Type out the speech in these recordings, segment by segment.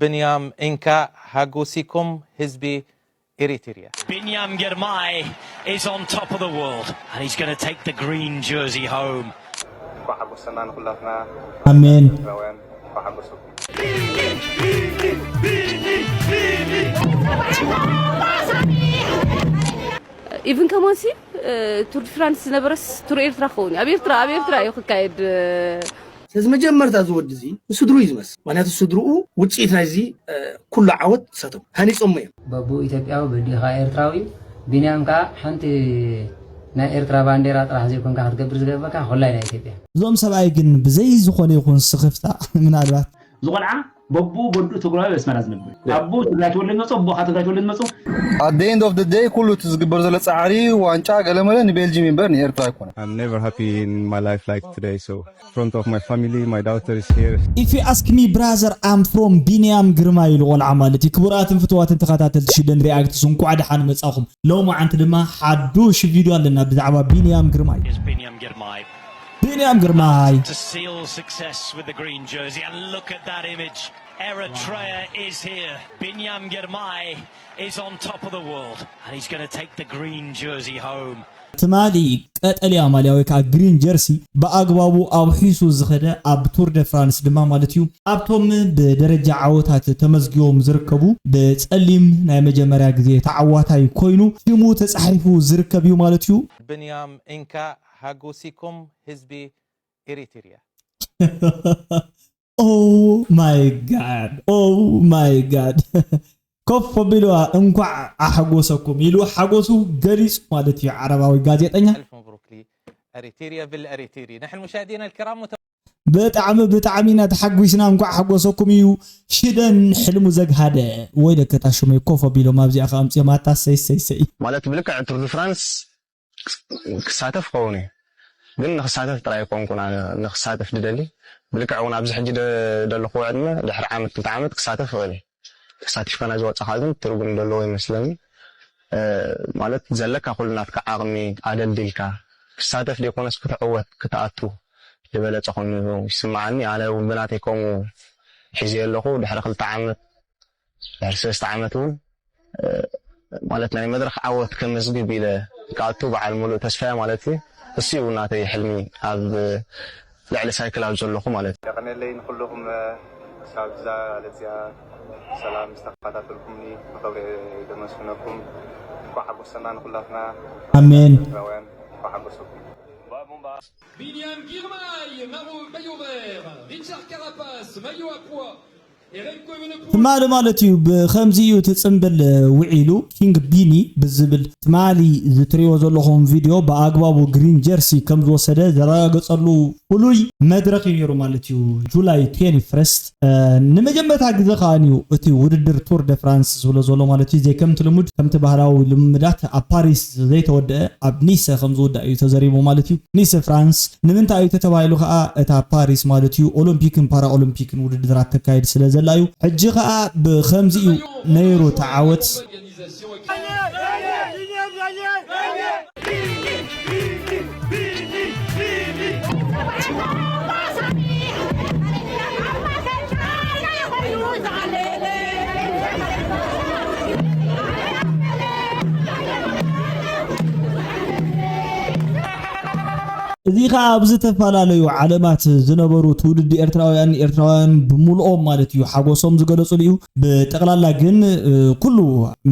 ብንያም እንካ ሃጎሲኩም ህዝቢ ኤሪትሪያ። Binyam Girmay is on top of the world and he's going to take the green jersey home. እንኳዕ ሓጎሰና ንኩላትና ኣሜን። ኤርትራውያን እንኳዕ ሓጎሰኩም። ኢቭን ከማንሲ ቱር ድ ፍራንስ ዝነበረስ ቱር ኤርትራ ክኸውን እዩ። ኣብ ኤርትራ ኣብ ኤርትራ እዩ ክካየድ። ስለዚ መጀመርታ እዚ ወዲ እዚ ንስድሩ እዩ ዝመስል። ምክንያቱ ስድርኡ ውፅኢት ናይዚ ኩሉ ዓወት ንሳቶም ሃኒፆሞ እዮም። በቡ ኢትዮጵያዊ በዲኻ ኤርትራዊ እዩ። ቢንያም ከዓ ሓንቲ ናይ ኤርትራ ባንዴራ ጥራሕ ዘይኮንካ ክትገብር ዝገበካ ኮላይ ናይ ኢትዮጵያ። እዞም ሰብኣይ ግን ብዘይ ዝኾነ ይኹን ስኽፍታ ምናልባት ዝቆልዓ በቡ ወዱ ትግራዊ ኣብ ኣስመራ ዝነብር ኣቦ ትግራይ ተወልደ መጾ ኣቦኻ ትግራይ ተወልደ መጾ At the end of the day ኩሉ እቲ ዝግበር ዘሎ ጻዕሪ ዋንጫ ገለመለ ንቤልጂም እምበር ንኤርትራ ኣይኮነን። I'm never happy in my life like today. So, front of my family, my daughter is here. If you ask me, brother, I'm from ቢንያም ግርማ ኢሉ ቆልዓ ማለት እዩ። ክቡራትን ፍትዋትን ተኸታተልቲ ሽደን ሪኣክትስ እንኳዕ ደሓን መጻኹም። ሎማዓንቲ ድማ ሓዱሽ ቪድዮ ኣለና ብዛዕባ ቢንያም ግርማ እዩ። Is Binyam Girmay. ቢንያም ግርማይ To seal success with the green jersey. And look at that image. Eritrea is here. Binyam Girmay is on top of the world. And he's going to take the green jersey home. ትማሊ ቀጠልያ ማልያ ወይ ከዓ ግሪን ጀርሲ ብኣግባቡ ኣውሒሱ ዝኸደ ኣብ ቱር ደ ፍራንስ ድማ ማለት እዩ ኣብቶም ብደረጃ ዓወታት ተመዝጊቦም ዝርከቡ ብፀሊም ናይ መጀመርያ ግዜ ተዓዋታይ ኮይኑ ሽሙ ተፃሒፉ ዝርከብ እዩ ማለት እዩ። ብንያም እንካ ሃጎሲኩም ህዝቢ ኤሪትሪያ። Oh my God, oh my God. ኮፍ ኣቢሉ እንኳዕ ኣሐጎሰኩም ኢሉ ሓጎሱ ገሊፁ ማለት እዩ ዓረባዊ ጋዜጠኛ። ألف مبروك لأريتيريا بالأريتيري. نحن مشاهدينا الكرام ብጣዕሚ ብጣዕሚ ኢና ተሓጒስና እንኳዕ ሓጎሰኩም እዩ። ሽደን ሕልሙ ዘግሃደ ወይ ደከታ ሹመይ ኮፍ ኣቢሎም ኣብዚኣ ከኣምፅኦም ኣታ ሰይ ሰይ ሰይ። ማለት ብልክዕ ቱር ድ ፍራንስ ክሳተፍ ክኸውን እየ ግን ንክሳተፍ ጥራይ ኣይኮንኩን ኣነ ንክሳተፍ ድደሊ ብልክዕ እውን ኣብዚ ሕጂ ደ- ደለኹዎ ዕድመ ድሕሪ ዓመት ክልተ ዓመት ክሳተፍ ይኽእል እየ ተሳቲፍካ ናይ ዝወፃኻ ግን ትርጉም ደለዎ ይመስለኒ እ፣ ማለት ዘለካ ኩሉ ናትካ ዓቕሚ ኣደልዲልካ ክሳተፍ ደይኮነስ ክትዕወት ክትኣቱ ዝበለፀ ኮይኑ ይስምዓኒ ኣነ እውን ብናተይ ከምኡ ሒዘ ኣለኹ ድሕሪ ክልተ ዓመት ድሕሪ ሰለስተ ዓመት እውን ማለት ናይ መድረኽ ዓወት ከመዝግብ ኢለ ክኣቱ በዓል ሙሉእ ተስፋየ ማለት እዩ። እሱ እዩ ናተይ ሕልሚ ኣብ ልዕሊ ሳይክል ኣብ ዘለኹ ማለት እዩ። የቐንየለይ ንኹልኹም ክሳብ እዛ ዕለት እዚኣ ብሰላም ዝተኸታተልኩምኒ ብኽብሪ ደመስግነኩም። እንኳዕ ሓጎሰና ንኹላትና ኣሜን። ኤርትራውያን እንኳዕ ሓጎሰኩም። Binyam Girmay, maillot vert, Richard Carapaz, maillot à pois. ትማሊ ማለት እዩ ብከምዚ እዩ እቲ ፅምብል ውዒሉ ኪንግ ቢኒ ብዝብል ትማሊ ዝትሪዎ ዘለኹም ቪድዮ ብኣግባቡ ግሪን ጀርሲ ከም ዝወሰደ ዘረጋገፀሉ ፍሉይ መድረክ እዩ ነይሩ ማለት እዩ። ጁላይ ቴኒ ፍረስት ንመጀመርታ ግዜ ከኣን እዩ እቲ ውድድር ቱር ደ ፍራንስ ዝብሎ ዘሎ ማለት እዩ። ዘይከምቲ ልሙድ ከምቲ ባህላዊ ልምምዳት ኣብ ፓሪስ ዘይተወደአ ኣብ ኒሰ ከም ዝውዳእ እዩ ተዘሪቡ ማለት እዩ። ኒሰ ፍራንስ ንምንታይ እዩ ተተባሂሉ ከዓ እታ ፓሪስ ማለት እዩ ኦሎምፒክን ፓራኦሎምፒክን ውድድራት ተካይድ ስለ ዘላ እዩ። ሕጂ ከዓ ብከምዚ እዩ ነይሩ ተዓወት። እዚ ከዓ ኣብ ዝተፈላለዩ ዓለማት ዝነበሩ ትውልዲ ኤርትራውያን ኤርትራውያን ብምልኦም ማለት እዩ ሓጎሶም ዝገለፅሉ እዩ። ብጠቕላላ ግን ኩሉ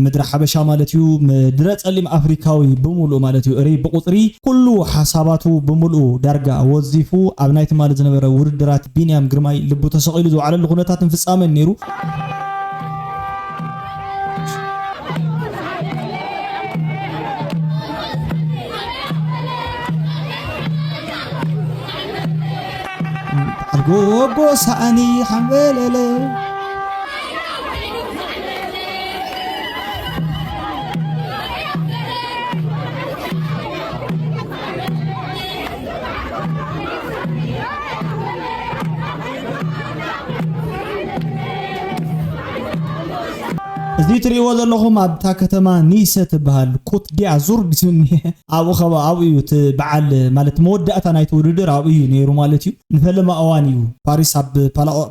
ምድረ ሓበሻ ማለት እዩ ምድረ ፀሊም ኣፍሪካዊ ብምሉእ ማለት እዩ ሪ ብቁፅሪ ኩሉ ሓሳባቱ ብምሉኡ ዳርጋ ወዚፉ ኣብ ናይ ትማሊ ዝነበረ ውድድራት ቢንያም ግርማይ ልቡ ተሰቒሉ ዝወዓለሉ ኩነታትን ፍፃመን ነይሩ። ኣልጎጎ ሳእኒ ሓምበለለ እዚ ትርእይዎ ዘለኹም ኣብታ ከተማ ኒሰ ትበሃል ኮት ዲያዙር ድስኒ ኣብኡ ከባ ኣብኡ እዩ እቲ በዓል ማለት መወዳእታ ናይቲ ውድድር ኣብኡ እዩ ነይሩ ማለት እዩ። ንፈለማ እዋን እዩ ፓሪስ ኣብ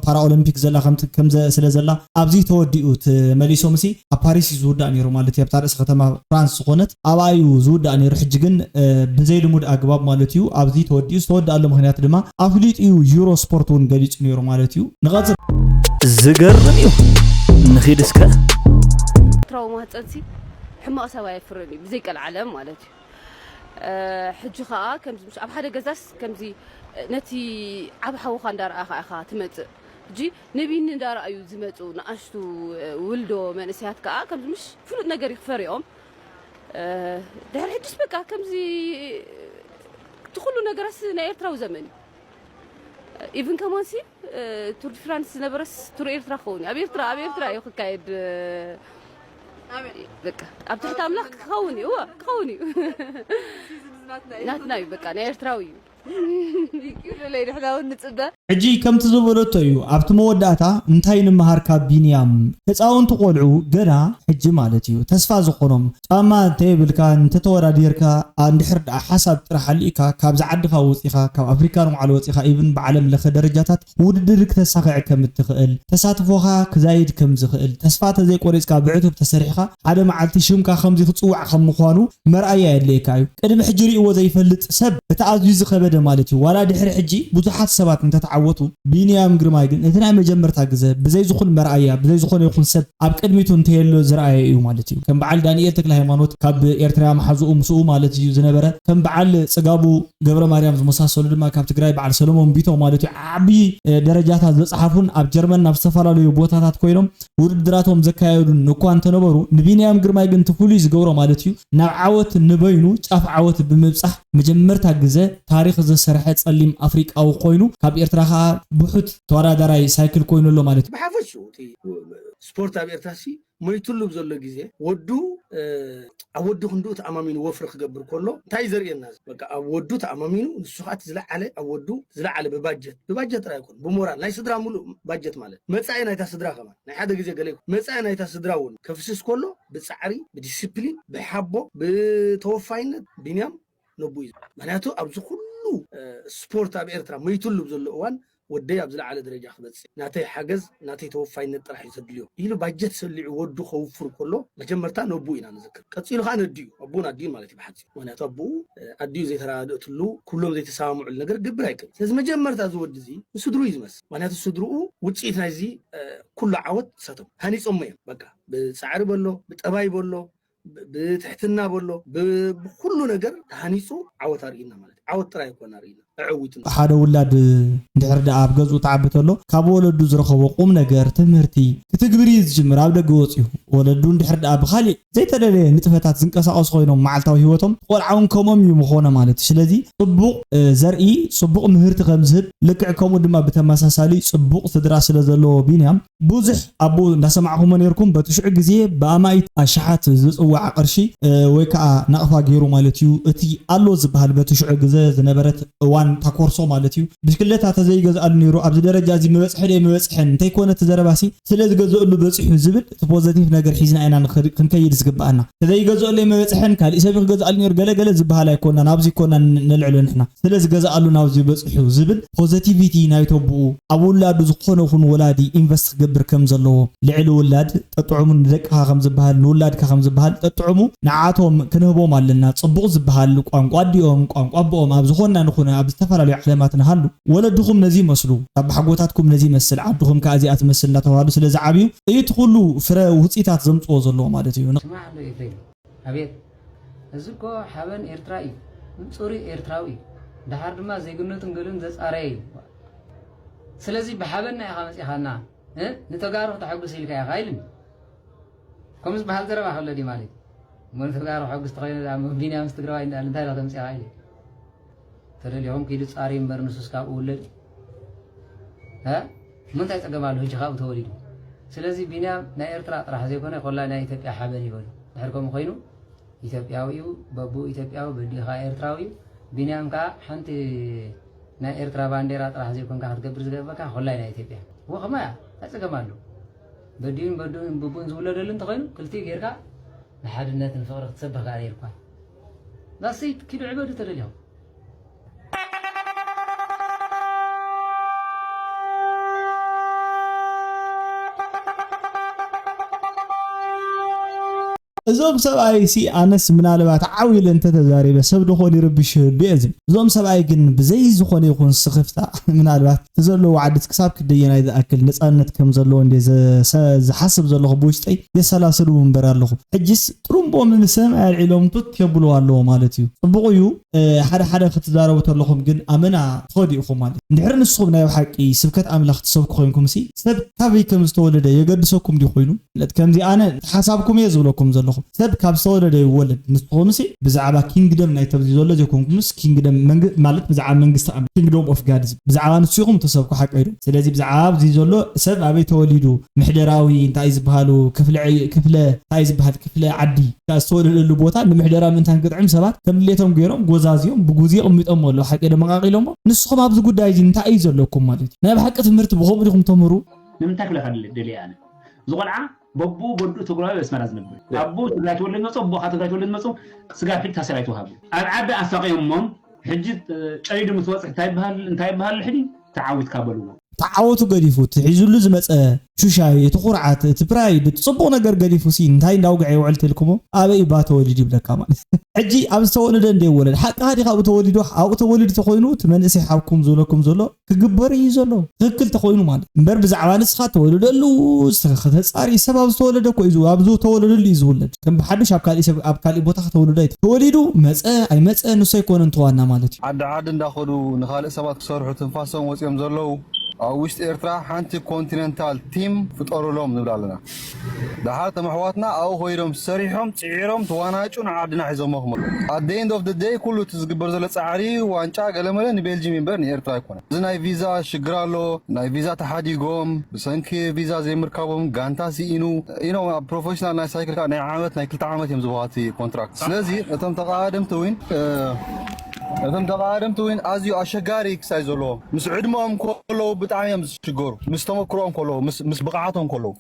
ፓራኦሎምፒክ ዘላ ከምዚ ስለ ዘላ ኣብዚ ተወዲኡ ተመሊሶም ሲ ኣብ ፓሪስ እዩ ዝውዳእ ነይሩ ማለት እዩ። ኣብታ ርእሲ ከተማ ፍራንስ ዝኾነት ኣብኣ እዩ ዝውዳእ ነይሩ። ሕጂ ግን ብዘይ ልሙድ ኣግባብ ማለት እዩ ኣብዚ ተወዲኡ። ዝተወደኣሉ ምክንያት ድማ ኣፍሊጡ እዩ ዩሮ ስፖርት እውን ገሊጹ ነይሩ ማለት እዩ። ንቐጽል። ዝገርም እዩ። ንኺድ እስከ። ኤርትራዊ ማህፀንሲ ሕማቕ ሰብ ኣየፍርን እዩ ብዘይ ቀልዓለም ማለት እዩ። ሕጂ ከዓ ከምዚ ምስ ኣብ ሓደ ገዛስ ከምዚ ነቲ ዓብ ሓውኻ እንዳረኣኻ ኢኻ ትመፅእ። ሕጂ ንቢኒ እንዳረኣዩ ዝመፁ ንኣሽቱ ውልዶ መንእሰያት ከዓ ከምዚ ምሽ ፍሉጥ ነገር ይኽፈርኦም። ድሕሪ ሕጅስ በቃ ከምዚ እቲ ኩሉ ነገራስ ናይ ኤርትራዊ ዘመን እዩ። ኢቭን ከማንሲ ቱር ዲ ፍራንስ ዝነበረስ ቱር ኤርትራ ክኸውን እዩ። ኣብ ኤርትራ ኣብ ኤርትራ እዩ ክካየድ። በቃ ኣብ ትሕቲ ኣምላኽ ክኸውን እዩ። እወ ክኸውን እዩ። ናትና እዩ በቃ ናይ ኤርትራዊ እዩ። ለይ ንሕና እውን ንፅበ። ሕጂ ከምቲ ዝበለቶ እዩ ኣብቲ መወዳእታ እንታይ ንምሃር ካብ ቢንያም ህፃውንቲ ቆልዑ ገና ሕጂ ማለት እዩ ተስፋ ዝኾኖም ጫማ እንተየብልካ እንተተወዳዲርካ እንድሕር ደኣ ሓሳብ ጥራሕ ኣልእካ ካብዚ ዓድኻ ወፂኻ ካብ ኣፍሪካ ንባዕሉ ወፂኻ ኢብን ብዓለም ለኸ ደረጃታት ውድድር ክተሳኽዕ ከም እትኽእል ተሳትፎኻ ክዛይድ ከም ዝኽእል ተስፋ ተዘይቆሪፅካ ብዕቱብ ተሰሪሕኻ ሓደ መዓልቲ ሽምካ ከምዚ ክፅዋዕ ከም ምዃኑ መርኣያ የድልየካ እዩ። ቅድሚ ሕጂ ርእይዎ ዘይፈልጥ ሰብ እቲ ኣዝዩ ዝኸበደ ማለት እዩ። ዋላ ድሕሪ ሕጂ ብዙሓት ሰባት እንተተዓወቱ፣ ቢንያም ግርማይ ግን እቲ ናይ መጀመርታ ግዘ ብዘይ ዝኾን መርኣያ ብዘይ ዝኾነ ይኹን ሰብ ኣብ ቅድሚቱ እንተየሎ ዝረኣየ እዩ ማለት እዩ። ከም በዓል ዳንኤል ተክለሃይማኖት ካብ ኤርትራ መሓዝኡ ምስኡ ማለት እዩ ዝነበረ ከም በዓል ጽጋቡ ገብረ ማርያም ዝመሳሰሉ ድማ ካብ ትግራይ በዓል ሰለሞን ቢቶ ማለት እዩ ዓቢ ደረጃታት ዘጽሓፉን ኣብ ጀርመን ናብ ዝተፈላለዩ ቦታታት ኮይኖም ውድድራቶም ዘካየዱን እኳ እንተነበሩ ንቢንያም ግርማይ ግን እቲ ፍሉይ ዝገብሮ ማለት እዩ ናብ ዓወት ንበይኑ ጫፍ ዓወት ብምብጻሕ መጀመርታ ግዘ ታሪኽ ዘሰርሐ ጸሊም ኣፍሪቃዊ ኮይኑ ካብ ኤርትራ ከዓ ብሑት ተወዳዳራይ ሳይክል ኮይኑ ኣሎ ማለት እዩ። ብሓፈሽኡ እቲ ስፖርት ኣብ ኤርትራ ሲ ሞይትሉ ብዘሎ ግዜ ወዱ ኣብ ወዱ ክንድኡ ተኣማሚኑ ወፍሪ ክገብር ከሎ እንታይ ዘርእየና በቃ ኣብ ወዱ ተኣማሚኑ ንሱ ከዓ ዝለዓለ ኣብ ወዱ ዝለዓለ ብባጀት ብባጀት ጥራይ ይኮን ብሞራል ናይ ስድራ ሙሉእ ባጀት ማለት መፃኢ ናይታ ስድራ ከማን ናይ ሓደ ግዜ ገለ ይኮን መፃኢ ናይታ ስድራ እውን ከፍስስ ከሎ ብፃዕሪ ብዲስፕሊን ብሓቦ ብተወፋይነት ቢንያም ነቡ እዩ ምክንያቱ ኣብዚ ኩሉ ስፖርት ኣብ ኤርትራ መይትሉ ብዘሎ እዋን ወደይ ኣብ ዝለዓለ ደረጃ ክበፅእ ናተይ ሓገዝ ናተይ ተወፋይነት ጥራሕ እዩ ዘድልዮ ኢሉ ባጀት ሰሊዑ ወዱ ከውፍር ከሎ መጀመርታ ነቡ ኢና ንዝክር ቀፂሉ ከዓ ነድዩ ኣቦን ኣዲን ማለት እዩ ብሓፂ ምክንያቱ ኣቦኡ ኣዲኡ ዘይተረዳድእትሉ ኩሎም ዘይተሰማምዕሉ ነገር ክገብር ኣይክእል ስለዚ መጀመርታ እዚ ወዲ እዚ ንስድሩ እዩ ዝመስል ምክንያቱ ስድርኡ ውፅኢት ናይዚ ኩሉ ዓወት ንሳቶም ሃኒፆሞ እዮም በቃ ብፃዕሪ በሎ ብጠባይ በሎ ብትሕትና በሎ ብኩሉ ነገር ተሃኒፁ ዓወት ኣርእና ማለት ዓወት ጥራይ ይኮን ኣርእና ኣዕዊቱ ሓደ ውላድ እንድሕር ደኣ ኣብ ገዝኡ ተዓቢ ተሎ ካብ ወለዱ ዝረኸቦ ቁም ነገር ትምህርቲ ክትግብር እዩ ዝጅምር ኣብ ደገ ወፅዩ ወለዱ እንድሕር ደኣ ብካሊእ ዘይተደለየ ንጥፈታት ዝንቀሳቀሱ ኮይኖም መዓልታዊ ህይወቶም ቆልዓውን ከምኦም እዩ ምኾነ ማለት እዩ ስለዚ ፅቡቅ ዘርኢ ፅቡቅ ምህርቲ ከም ዝህብ ልክዕ ከምኡ ድማ ብተመሳሳሊ ፅቡቅ ስድራ ስለ ዘለዎ ቢንያም ብዙሕ ኣብኡ እንዳሰማዕኹሞ ነይርኩም በቲ ሽዑ ግዜ ብኣማኢት ኣሽሓት ዝፅዋዕ ቅርሺ ወይ ከዓ ናቕፋ ገይሩ ማለት እዩ እቲ ኣሎ ዝበሃል በቲ ሽዑ ግዘ ዝነበረት እዋን ታኮርሶ ማለት እዩ ብሽክለታ ተዘይገዝኣሉ ነይሩ ኣብዚ ደረጃ እዚ ምበፅሐ ዶ ምበፅሐን እንተይኮነ እቲ ዘረባሲ ስለ ዝገዘእሉ በፂሑ ዝብል እቲ ፖዘቲቭ ነገር ሒዝና ኢና ክንከይድ ዝግበኣና ተዘይገዘእሉ መበፅሐን ካሊእ ሰብ ክገዝኣሉ ነይሩ ገለገለ ዝበሃል ኣይኮና ናብዚ ይኮና ነልዕሎ ንሕና ስለ ዝገዝኣሉ ናብዚ በፂሑ ዝብል ፖዘቲቪቲ ናይቶ ብኡ ኣብ ውላዱ ዝኾነ ኹን ወላዲ ኢንቨስት ክገብር ከም ዘለዎ ልዕሊ ውላድ ጠጥዑሙ ንደቅኻ ከም ዝበሃል ንውላድካ ከም ዝበሃል ጠጥዑሙ ንዓቶም ክንህቦም ኣለና ፅቡቕ ዝበሃል ቋንቋ ኣዲኦም ቋንቋ ኣቦኦም ኣብ ዝኾንና ንኹነ ኣብ ዝተፈላለዩ ዓለማት ንሃሉ ወለድኹም ነዚ ይመስሉ ካብ ሓጎታትኩም ነዚ ይመስል ዓድኹም ከዓ እዚኣ ትመስል እናተባሃሉ ስለ ዝዓብዩ እዩ እቲ ኩሉ ፍረ ውፅኢታት ዘምፅዎ ዘለዎ ማለት እዩ ኣቤት እዚ እኮ ሓበን ኤርትራ እዩ። ጽሩይ ኤርትራዊ እዩ። ደሓር ድማ ዜግነቱን ገሉን ዘጻረየ እዩ። ስለዚ ብሓበንና ኢኻ መጺኻና። እ? ንተጋሩ ክተሐጉስ ኢልካ ኢኻ ኢልኒ። ከምኡ ዝበሃል ዘረባ ከሎ ድዩ ማለት እዩ? እሞ ንተጋሩ ከሐጉስ ተኾይኑ ደኣ እሞ ቢንያምስ ትግራዋይ እንዳበለ እንታይ ኢልካ ተምጺኻ ኢለ። ተደሊኹም ኪዱ ጻሪ እምበር ንሱስ ካብኡ ውለድ። እ? እሞ እንታይ ጸገም ኣሎ ሕጂ ካብኡ ተወሊዱ? ስለዚ ቢንያም ናይ ኤርትራ ጥራሕ ዘይኮነ ኮላ ናይ ኢትዮጵያ ሓበን እዩ በሉ። ድሕር ከምኡ ኮይኑ ኢትዮጵያዊ እዩ፣ በቡ ኢትዮጵያዊ፣ በዲኻ ኤርትራዊ እዩ። ቢንያም ከኣ ሓንቲ ናይ ኤርትራ ባንዴራ ጥራሕ ዘይኮንካ ክትገብር ዝገበካ ኮላይ ናይ ኢትዮጵያ። እወ ከማያ እንታይ ጸገም ኣሎ? በዲኡን በዲኡን ብቡን ዝውለደሉ እንተኾይኑ ክልቲኡ ጌርካ ንሓድነትን ፍቕሪ ክትሰብኽ ከኣ ነይርኳ። ዳስይት ኪዱ ዕበዱ ተደልዮም። እዞም ሰብኣይ ሲ ኣነስ ምናልባት ዓው ኢለ እንተተዛሪበ ሰብ ደኾን ይርብሽ ይህሉ እየ ዝብል። እዞም ሰብኣይ ግን ብዘይ ዝኾነ ይኹን ስኽፍታ ምናልባት እቲ ዘለዎ ዓድስ ክሳብ ክደየናይ ዝኣክል ነፃነት ከም ዘለዎ እንደ ዝሓስብ ዘለኹ ብውሽጠይ የሰላስሉ እምበር ኣለኹ። ሕጅስ ጥሩምቦም ንሰማይ ኣልዒሎም ቱት የብሉ ኣለዎ ማለት እዩ። ፅቡቕ እዩ። ሓደ ሓደ ክትዛረቡ ተለኹም ግን ኣመና ትኸዱ ኢኹም ማለት እዩ። እንድሕር ንስኹም ናይ ብሓቂ ስብከት ኣምላኽ ትሰብኩ ኮይንኩም ሲ ሰብ ካበይ ከም ዝተወለደ የገድሰኩም ድዩ ኮይኑ? ማለት ከምዚ ኣነ ሓሳብኩም እየ ዝብለኩም ዘለኹ። ሰብ ካብ ዝተወለደ ይወለድ። ንስኹም ሲ ብዛዕባ ኪንግደም ናይ ተብዚ ዘሎ ዘይኮንኩምስ ኪንግደም መንግ- ማለት ብዛዕባ መንግስቲ ኣምላኽ ኪንግዶም ኦፍ ጋድ ብዛዕባ ንሱ ኢኹም ተሰብኩ ሓቀይዱ። ስለዚ ብዛዕባ ኣብዚ ዘሎ ሰብ ኣበይ ተወሊዱ ምሕደራዊ እንታይ ዝበሃሉ ክፍለ ዕይ- ክፍለ እንታይ ዝበሃል ክፍለ ዓዲ ዝተወለደሉ ቦታ ንምሕደራ ምእንታን ክጥዕም ሰባት ከም ድሌቶም ገይሮም ጎዛዝዮም ብጉዚ የቕሚጦም ኣለዉ ሓቂ ደመቃቂሎሞ። ንስኹም ኣብዚ ጉዳይ እዚ እንታይ እዩ ዘለኩም ማለት እዩ? ናይ ብሓቂ ትምህርቲ ብኸምኡ ዲኹም ተምህሩ? ንምንታይ ክብለካ ደልየ ኣነ እዚ ቆልዓ በቡ በዱ ትግራዊ ኣስመራ ዝነብር ኣቦ ትግራይ ተወልደ ዝመፁ ኣቦኻ ትግራይ ተወልደ ዝመፁ ስጋ ፊት ታሰር ኣይተዋሃቡ ኣብ ዓዲ ኣሳቂዮሞም ሕጂ ጨይዱ ምስ ወፅሕ እንታይ ይበሃል እንታይ ይበሃል ሕጂ ተዓዊትካ በልዎ ተዓወቱ ገዲፉ እቲ ሒዙሉ ዝመፀ ሹሻይ እቲ ኩርዓት እቲ ፕራይድ እቲ ፅቡቕ ነገር ገዲፉ ሲ እንታይ እንዳውግዐ ይውዕል ተልኩሞ ኣበይ እባ ተወሊዱ ይብለካ ማለት ሕጂ ኣብ ዝተወለደ እንደ ይወለድ ሓቅኻ ዲኻ ኣብኡ ተወሊዱ ኣብኡ ተወሊዱ ተኮይኑ እቲ መንእሰይ ሓብኩም ዝብለኩም ዘሎ ክግበር እዩ ዘሎ ትክክል ተኮይኑ ማለት እምበር ብዛዕባ ንስኻ ተወለደሉ ከተፃሪ ሰብ ኣብ ዝተወለደ እኮ እዩ ኣብ ዝተወለደሉ እዩ ዝውለድ ከም ብሓዱሽ ኣብ ካሊእ ሰብ ኣብ ካሊእ ቦታ ከተወልዶ ኣይት ተወሊዱ መፀ ኣይመፀ ንሱ ኣይኮነን ተዋና ማለት እዩ ዓዲ ዓዲ እንዳኸዱ ንኻልእ ሰባት ክሰርሑ ትንፋሶም ወፂኦም ዘለዉ ኣብ ውሽጢ ኤርትራ ሓንቲ ኮንቲነንታል ቲም ፍጠሩሎም ንብል ኣለና። ደሓር ተመሕዋትና ኣብኡ ኮይዶም ሰሪሖም ፅዒሮም ተዋናጩ ንዓድና ሒዞሞ ክመፁ። At the end of the day ኩሉ እቲ ዝግበር ዘሎ ፃዕሪ ዋንጫ ገለመለ ንቤልጂም እምበር ንኤርትራ ኣይኮነን። እዚ ናይ ቪዛ ሽግር ኣሎ። ናይ ቪዛ ተሓዲጎም ብሰንኪ ቪዛ ዘይምርካቦም ጋንታ ስኢኑ ኢኖም ኣብ ፕሮፌሽናል ናይ ሳይክል ከዓ ናይ ዓመት ናይ ክልተ ዓመት እዮም ዝብሃቲ ኮንትራክት። ስለዚ እቶም ተቃደምቲ እውን እቶም ተቃደምቲ እውን ኣዝዩ ኣሸጋሪ ክሳይ ዘለዎ ምስ ዕድመኦም ከለዉ ብጣዕሚ እዮም ዝሽገሩ ምስ ተመክሮኦም ከለዉ ምስ ብቕዓቶም ከለዉ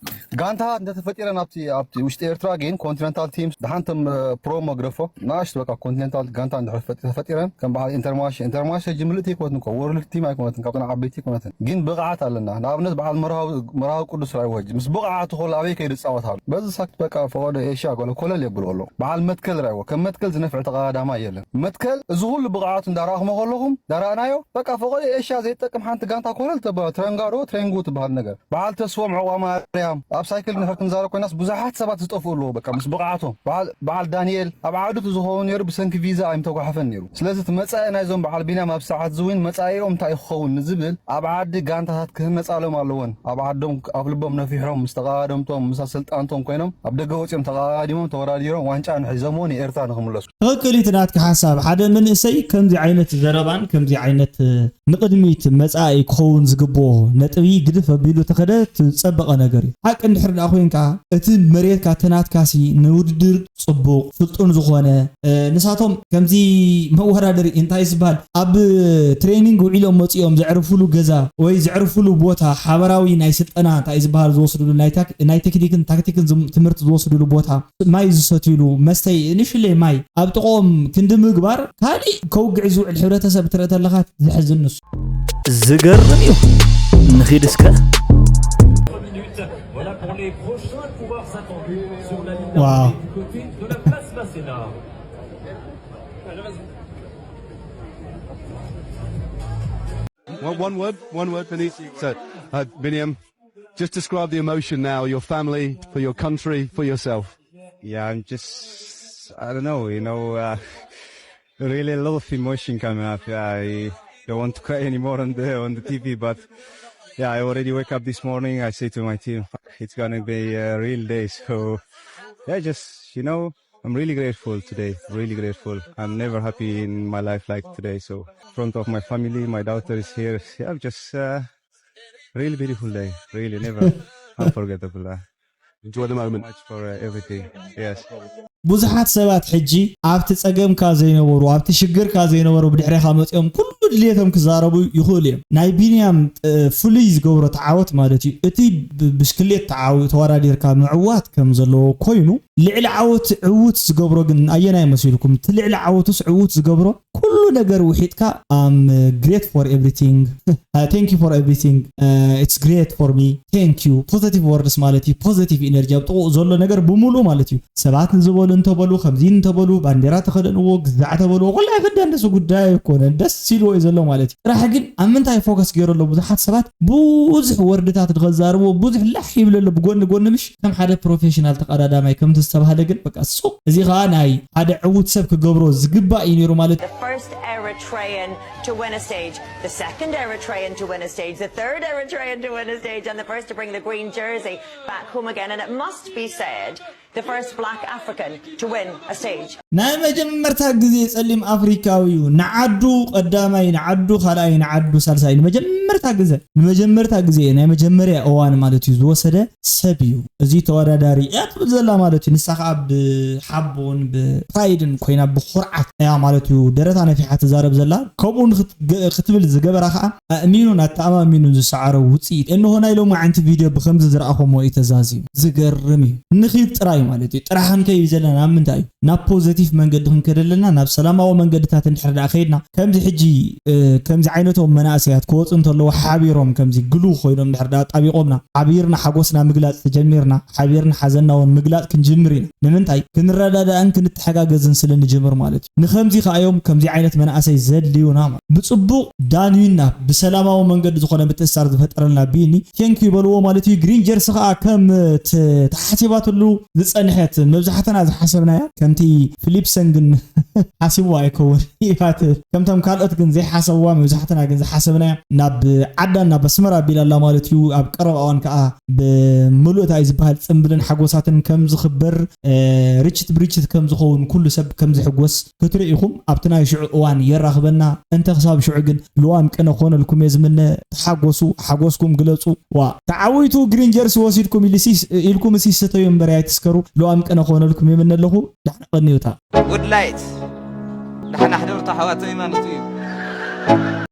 ጋንታታት እንተተፈጢረን ኣብቲ ኣብቲ ውሽጢ ኤርትራ ግን ኮንቲነንታል ቲምስ ደሓንቶም ፕሮ መግደፎ ናእሽት በቃ ኮንቲነንታል ጋንታ እንድሕር ተፈጢረን ከም በዓል ኢንተርማሽ ኢንተርማሽ ሕጂ ምልእቲ ኣይኮነትን እኮ ወርልድ ቲም ኣይኮነትን ካብተን ዓበይቲ ኣይኮነትን ግን ብቕዓት ኣለና ንኣብነት በዓል መርሃዊ ቅዱስ ራይዎ ሕጂ ምስ ብቕዓቱ ከሎ ኣበይ ከይዱ ይፃወት ኣሎ በዚ ሳክት በቃ ፈቐዶ ኤሽያ ገለ ኮለል የብሉ ኣለዉ በዓል መትከል ራይዎ ከም መትከል ዝነፍዕ ተቐዳዳማይ የለን መትከል እዚ ኩሉ ብቕዓቱ እንዳረኣኽሞ ከለኹም እንዳረኣናዮ በቃ ፈቐዶ ኤሽያ ዘይጠቅም ሓንቲ ጋንታ ኮለል ተበ ትረንጋዶ ትሬንጉ ትበሃል ነገር በዓል ተስፎም ዑቕባማርያም ኣብ ሳይክል እንድሕር ክንዛረብ ኮይናስ ብዙሓት ሰባት ዝጠፍኡ ኣለዉ በቃ ምስ ብቕዓቶም በዓል በዓል ዳንኤል ኣብ ዓዱ ተዝኸውን ነይሩ ብሰንኪ ቪዛ ኣይምተጓሓፈን ነይሩ ስለዚ እቲ መፃኢ ናይዞም በዓል ቢንያም ኣብ ሰዓት እዚ እውን መፃኢኦም እንታይ ክኸውን ንዝብል ኣብ ዓዲ ጋንታታት ክህነፃሎም ኣለወን ኣብ ዓዶም ኣብ ልቦም ነፊሖም ምስ ተቓዳደምቶም ምስ ኣሰልጣንቶም ኮይኖም ኣብ ደገ ወፂኦም ተቓዳዲሞም ተወዳዲሮም ዋንጫ ንሒዞምዎ ንኤርትራ ንኽምለሱ ትኽክል እዩ እቲ ናትካ ሓሳብ ሓደ መንእሰይ ከምዚ ዓይነት ዘረባን ከምዚ ዓይነት ንቕድሚት መጻኢ ክኸውን ዝግብኦ ነጥቢ ግድፍ ኣቢሉ ተኸደ እቲ ዝጸበቐ ነገር እዩ። ሓቂ እንድሕር ደኣ ኮይንካ እቲ መሬትካ እቲ ናትካሲ ንውድድር ጽቡቕ ስልጡን ዝኾነ ንሳቶም ከምዚ መወዳደሪ እንታይ ዝበሃል ኣብ ትሬኒንግ ውዒሎም መጺኦም ዘዕርፉሉ ገዛ ወይ ዘዕርፉሉ ቦታ ሓበራዊ ናይ ስልጠና እንታይ ዝበሃል ዝወስድሉ ናይ ቴክኒክን ታክቲክን ትምህርቲ ዝወስድሉ ቦታ ማይ ዝሰትይሉ መስተይ ንእሽለይ ማይ ኣብ ጥቕኦም ክንዲ ምግባር ካሊእ ከውግዕ ዝውዕል ሕብረተሰብ ትርኢ ተለኻ ዘሕዝን ንሱ። ዝገርም እዩ። ንኺድ እስከ። ዋው። One, one word, one word, Benny. So, uh, Biniam, just describe the emotion now, your family, for your country, for yourself. Yeah, I'm just, I don't know, you know, uh, really a lot of emotion coming up. Yeah, I don't want to cry anymore on the on the T V, but yeah, I already wake up this morning. I say to my team, it's gonna be a real day. So yeah, just you know, I'm really grateful today. Really grateful. I'm never happy in my life like today. So front of my family, my daughter is here. Yeah, I'm just uh, really beautiful day. Really never unforgettable. Uh, Enjoy the moment. Much for uh, everything. Yes. ብዙሓት ሰባት ሕጂ ኣብቲ ጸገምካ ዘይነበሩ ኣብቲ ሽግርካ ዘይነበሩ ብድሕሬኻ መጺኦም ኩሉ ድልየቶም ክዛረቡ ይኽእሉ እዮም። ናይ ቢንያም ፍሉይ ዝገብሮ ተዓወት ማለት እዩ፣ እቲ ብሽክሌት ተዓዊ ተወዳዲርካ ምዕዋት ከም ዘለዎ ኮይኑ፣ ልዕሊ ዓወት ዕውት ዝገብሮ ግን ኣየናይ መሲልኩም? እቲ ልዕሊ ዓወቱስ ዕውት ዝገብሮ፣ ኩሉ ነገር ውሒጥካ፣ I'm great for everything, thank you for everything, it's great for me, thank you, positive words ማለት እዩ። ፖዘቲቭ ኢነርጂ ኣብ ጥቕኡ ዘሎ ነገር ብምሉእ ማለት እዩ። ሰባት ንዝበሉ እንተበሉ፣ ከምዚ እንተበሉ፣ ባንዴራ ተኸደንዎ፣ ግዛዕ ተበልዎ፣ ኩላ ይኽደን፣ ደስ ጉዳይ ኣይኮነን፣ ደስ ኢልዎ እዩ ዘሎ ማለት እዩ። ጥራሕ ግን ኣብ ምንታይ ፎከስ ገይሩ ኣሎ? ብዙሓት ሰባት ብዙሕ ወርድታት ንኸዛርብዎ ብዙሕ ላሕ ይብል ኣሎ ብጎኒ ጎኒ፣ ምሽ ከም ሓደ ፕሮፌሽናል ተቐዳዳማይ ከምቲ ዝተባህለ ግን በቃ ሱቕ። እዚ ኸዓ ናይ ሓደ ዕውት ሰብ ክገብሮ ዝግባእ እዩ ነይሩ ማለት እዩ። The first Eritrean to win a stage, the second Eritrean to win a stage, the third Eritrean to win a stage, and the first to bring the green jersey back home again. And it must be said, the first black African to win a stage. ናይ መጀመርታ ግዜ ጸሊም ኣፍሪካዊ እዩ ንዓዱ ቀዳማይ፣ ንዓዱ ካልኣይ፣ ንዓዱ ሳልሳይ፣ ንመጀመርታ ግዜ፣ ንመጀመርታ ግዜ፣ ናይ መጀመርያ እዋን ማለት እዩ ዝወሰደ ሰብ እዩ። እዚ ተወዳዳሪ እያ ትብል ዘላ ማለት እዩ። ንሳ ኸዓ ብሓቦን ብፕራይድን ኮይና ብኹርዓት እያ ማለት እዩ ደረታ ነፊሓ ትዛረብ ዘላ። ከምኡ ንክት- ገ- ክትብል ዝገበራ ኸዓ ኣእሚኑን ኣተኣማሚኑን ዝሰዓሮ ውፅኢት እንሆ ናይ ሎማዓንቲ ቪድዮ ብከምዚ ዝረኣኹሞ እዩ ተዛዝዩ። ዝገርም እዩ። ንኺድ ጥራይ ማለት እዩ። ጥራሕ ክንከይድ ዘለና ናብ ምንታይ እዩ? ናብ ፖዘቲቭ መንገዲ ክንከድ ኣለና። ናብ ሰላማዊ መንገድታት እንድሕር ደኣ ከይድና፣ ከምዚ ሕጂ ከምዚ ዓይነቶም መናእሰያት ክወፁ እንተለዉ ሓቢሮም ከምዚ ግሉ ኮይኖም እንድሕር ደኣ ጣቢቖምና፣ ሓቢርና ሓጎስና ምግላፅ ተጀሚርና፣ ሓቢርና ሓዘንና እውን ምግላፅ ክንጅምር ኢና። ንምንታይ? ክንረዳዳእን ክንተሓጋገዝን ስለ ንጅምር ማለት እዩ። ንከምዚ ከኣ እዮም ከምዚ ዓይነት መናእሰይ ዘድልዩና ማለት። ብፅቡቕ ዳንዩና ብሰላማዊ መንገዲ ዝኾነ ምትእስሳር ዝፈጠረልና ቢኒ፣ ቴንክ ዩ በልዎ ማለት እዩ። ግሪን ጀርሲ ከኣ ከም ት- ተሓሲባትሉ ዝጸንሐት መብዛሕትና ዝሓሰብናያ ከምቲ ፊሊፕሰን ግን ሓሲብዋ ኣይከውን ኢኻ ትብል። ከምቶም ካልኦት ግን ዘይሓሰብዋ መብዛሕትና ግን ዝሓሰብናያ ናብ ዓዳን ናብ ኣስመራ ኣቢላ ኣላ ማለት እዩ። ኣብ ቀረባ እዋን ከኣ ብምሉእታ እዩ ዝበሃል ጽምብልን ሓጎሳትን ከም ዝኽበር ርችት ብርችት ከም ዝኸውን ኩሉ ሰብ ከም ዝሕጎስ ክትርኢ ኢኹም። ኣብቲ ናይ ሽዑ እዋን የራኽበና። እንተ ክሳብ ሽዑ ግን ልዋም ቅነ ክኾነልኩም እየ ዝምነ። ተሓጎሱ፣ ሓጎስኩም ግለጹ። ዋ ተዓዊቱ ግሪን ጀርሲ ወሲድኩም ኢልሲ- ኢልኩም እሲ ስተዩ እምበር ኣይትስከሩ። ልዋም ቅነ ክኾነልኩም ይምነ ኣለኹ። ዳሕና ቀንዩታ። ውድላይት ዳሕና ሕደሩ ተሓዋተይ ማለት እዩ።